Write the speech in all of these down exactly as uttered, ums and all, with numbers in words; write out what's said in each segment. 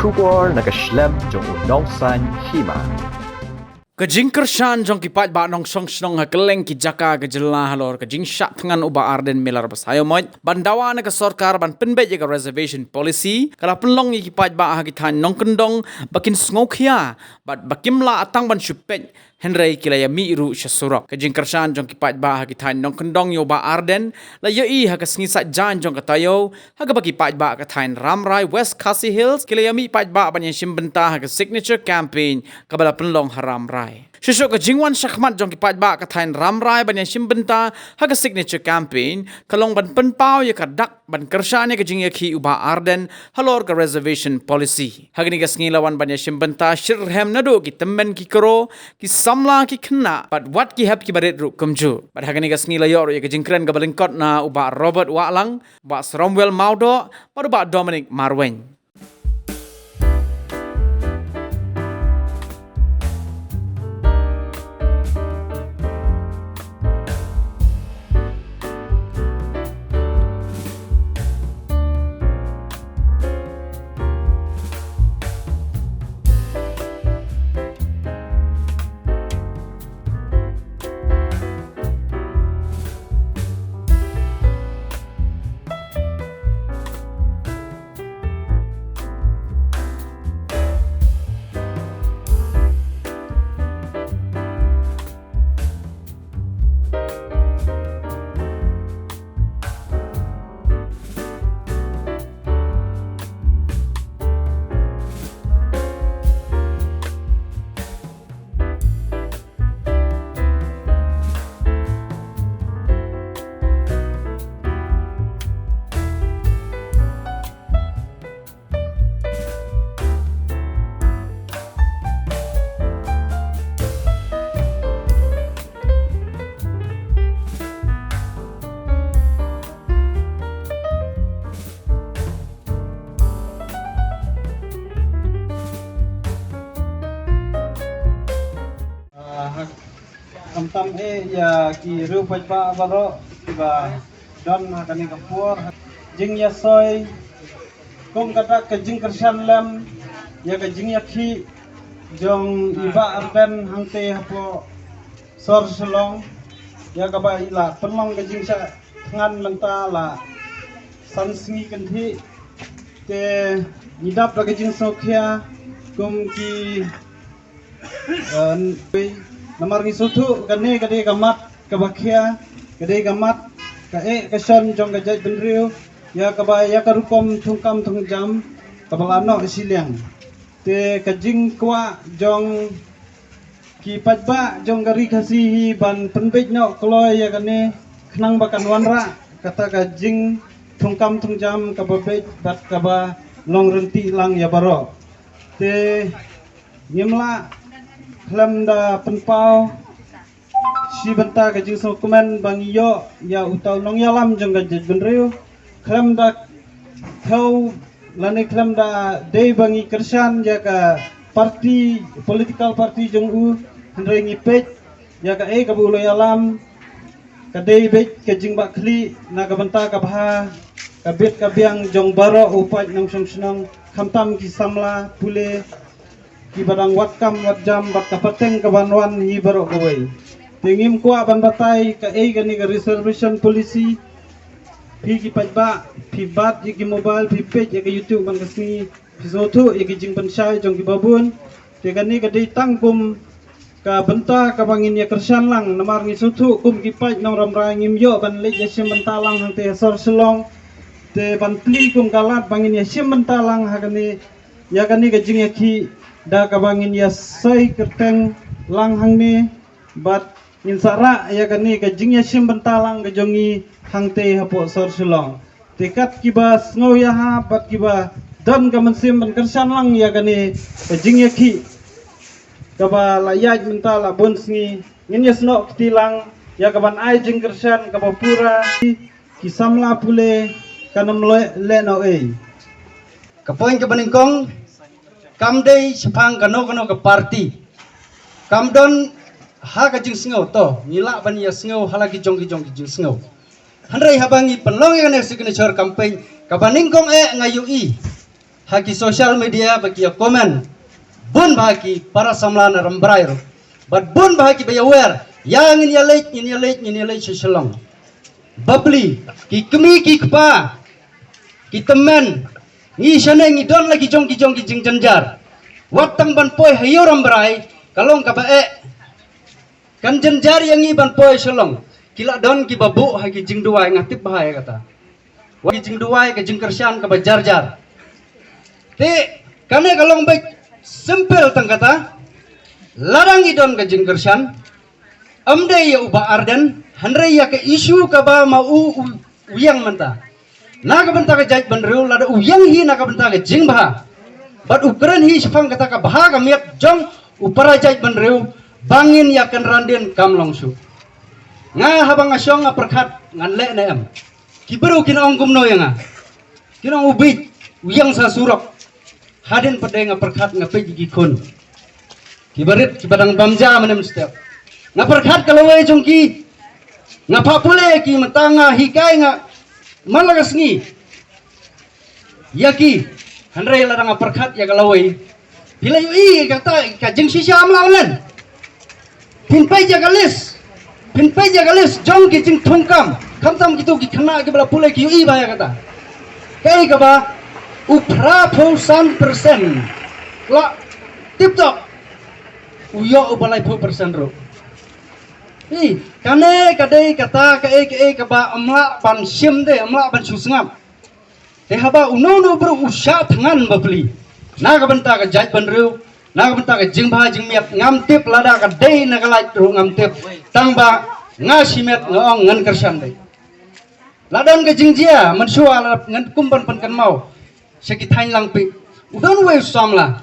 Khubor na ka shlem jong u Nongsaiñ Hima. Ka jingkyrshan jong ki paidbah nongshong shnong ha kylleng ki jaka ka jylla halor ka jingshah thngan u Bah Ardent Miller Basaiawmoit ban dawa na ka sorkar ban pynbeit ïa ka reservation policy ka la pynlong ïa ki paidbah ha ki thaiñ nongkyndong ba kin sngewkhia bad ba kim lah tang ban shu peit, hynrei ki la ïa mih ruh sha surok. Ka jingkyrshan jong ki paidbah ha ki thaiñ nongkyndong ïa u Bah Ardent la ïohi ha ka sngi Saitjaiñ jong ka taïew, ha kaba ki paidbah ka thaiñ Rambrai, West Khasi Hills, ki la ïa mih paidbah ban ïa shim bynta ha ka signature campaign kaba la pynlong ha Rambrai. Shuh shuh ka jingwan shakhmat jong ki paidbah ka thaiñ Rambrai ban ïa shim bynta ha ka signature campaign ka long ban pynpaw ïa ka dak ban kyrshan ïa ka jingïakhih u Bah Ardent halor ka reservation policy. Ha kane ka sngi la wan ban ïa shim bynta shitrhem naduh ki tymmen ki kro, ki samla, ki khynnah bad wat ki hep kiba rit ruh kumjuh. Bad ha kane ka sngi la ïoh ruh ïa ka jingkren kaba lyngkot na u Bah Robert Wahlang, Bah Sromwell Mawdoh bad u Bah Dominic Marwein. Ah, khamtam eh ïa ki riew paidbah baroh kiba don ha kane ka por. Jingïasoi kum kata ka jingkyrshan lem ïa ka jingïakhih jong i Bah Ardent hangtei hapoh sor Shillong, ïa kaba i la pynlong ka jingshah thngan mynta la san sngi kynthih. Te ngi dap da ka jingsngewkhia kum ki, eh, namar ngi sngewthuh kane ka dei ka mat kaba khia, ka dei ka mat ka eh ka shon jong ka jaitbynriew, ïa kaba ïa ka rukom thungkam thungjam kaba la noh shiliang. Te ka jingkwah jong ki paidbah jong ka Ri Khasi hi ban pynbeit noh kloi ïa kane khnang ba kan wanrah kata ka jingthungkam thungjam kaba beit bad kaba long ryntih lang ïa baroh. Te ngim lah khlem da pynpaw shi bynta ka jingsngewkmen ba ngi ïoh ïa uta u nongïalam jong ka jaitbynriew, khlem da thew lane khlem da dei ba ngi kyrshan ïa ka party, political party jong u, hynrei ngi peit ïa kaei kaba u la ïalam ka dei beit ka jingbakla na ka bynta ka bha ka bit ka biang jong baroh u paid nongshong shnong, khamtam ki samla pule kiba dang wad kam wad jam bad ka pateng ka ban wan hi baroh kawei. Te ngim kwah ban batai kaei kane ka reservation policy. Phi ki paidbah, phi bat ïa ki mobile, phi peit ïa ka YouTube man ka sngi, phi sngewthuh ïa ki jingpynshai jong kiba bun. Te kane ka dei tang kum ka bynta kaba ngin ïa kyrshan lang, namar ngi sngewthuh kum ki paid nong Rambrai ngim ïoh ban leit ïa shim bynta lang hangtei ha sor Shillong. Te ban plie kum ka lad ba ngin ïa shim bynta lang ha kane ïa kane ka jingïakhih da kaba ngin ïa soi kyrteng lang hangne bad ngin sa rah ïa kane ka jingïashim bynta lang ka jong ngi hangtei hapoh sor Shillong. Te kat kiba sngew ïa ha bad kiba don ka mynsiem ban kyrshan lang ïa kane ka jingïakhih kaba la ïaid mynta la bun sngi, ngin ïasnoh kti lang ïa kaban ai jingkyrshan kaba pura. Ki samla pule kan ym leh, leh noh ei. Ka point kaba nyngkong, kam dei shaphang kano kano ka party. Kam don ha ka jingsngew, to ngi lah ban ïa sngew ha la ki jong ki jong ki jingsngew. Hynrei haba ngi pynlong ïa kane signature campaign, kaba nyngkong eh nga ïohi ha ki social media ba ki ïa comment bun bha ki para samla na Rambrai ruh, bad bun bha ki ba ïa wer ïa ngin ïa leit, ngin ïa leit, ngin ïa leit sha Shillong. Bapli, ki kmie ki kpa, ki tymmen, ngi shane ngi don la ki jong ki jong ki jingjynjar. Wat tang ban poi ha ïew Rambrai ka long kaba eh. Kan jynjar ïa ngi ban poi Shillong. Ki la don ki ba buh ha ki jingduwai, nga tip bha ïa kata. Wa ki jingduwai, ka jingkyrshan kaba jar jar. Te kane ka long beit simple tang kata. Lada ngi don ka jingkyrshan, ym dei ïa u Bah Ardent, hynrei ïa ka issue kaba ma u u ïeng mynta. Na ka bynta ka jaitbynriew, lada u ïeng hi na ka bynta ka jingbha, bad u kren hi shaphang kata ka bha ka miat jong u para jaitbynriew, ba ngin ïa kynran dien kam long shuh. Nga haba nga shong nga pyrkhat ngan leh ne em. Ki briew kin ong kumno ïa nga? Kin ong u bit, u ïeng sa surok. Hadien pat de nga pyrkhat nga peit ki khun, ki barit ki ba dang bam ja mynne mynstep. Nga pyrkhat ka lawei jong ki. Nga phah pule ki, mynta nga hikai nga man la ka sngi ïa ki. Hynrei lada nga pyrkhat ïa ka lawei, phi la ïohi kata ka jingshisha, ym lah ban len. Phin peit ïa ka list, phin peit ïa ka list jong ki jingthungkam, khamtam kito ki khynnah kiba la pule, ki ïohi bha ïa kata. Kaei kaba u phra phew san percent la tip tok, u ïoh uba laiphew percent ruh. Hi, kane ka dei kata kaei kaei kaba ym lah ban shim de, ym lah ban shu sngap. Te haba uno uno u briew u shah thngan bapli na ka bynta ka jaitbynriew, na ka bynta ka jingbha jingmiat, ngam tip lada ka dei na ka lait ruh ngam tip. Tang ba nga shimet nga ong ngan kyrshan dei. La don ka jingjia mynshuwa, la ngan kum ban pynkynmaw sha ki thaiñ Langpih. U don uwei u samla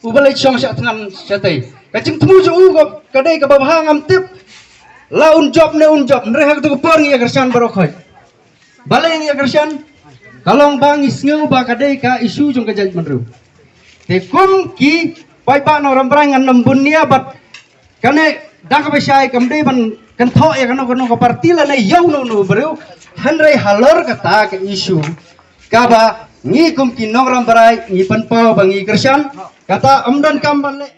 uba leit shong shah thngan shatei. Ka jingthmu jong u ka, ka dei kaba bha ngam tip. La un jop ne un jop, hynrei ha kato ka por ngi ïa kyrshan baroh khoit. Balei ngi ïa kyrshan? Ka long ba ngi sngew ba ka dei ka issue jong ka jaitbynriew. Te kum ki paidbah nong Rambrai ngan ym bun nia bad kane da kaba shai kam dei ban kynthoh ïa kano kano ka party lane ïa uno uno u briew. Hynrei halor kata ka issue kaba ngi kum ki nong Rambrai ngi pynpaw ba ngi kyrshan, kata ym donkam ban leh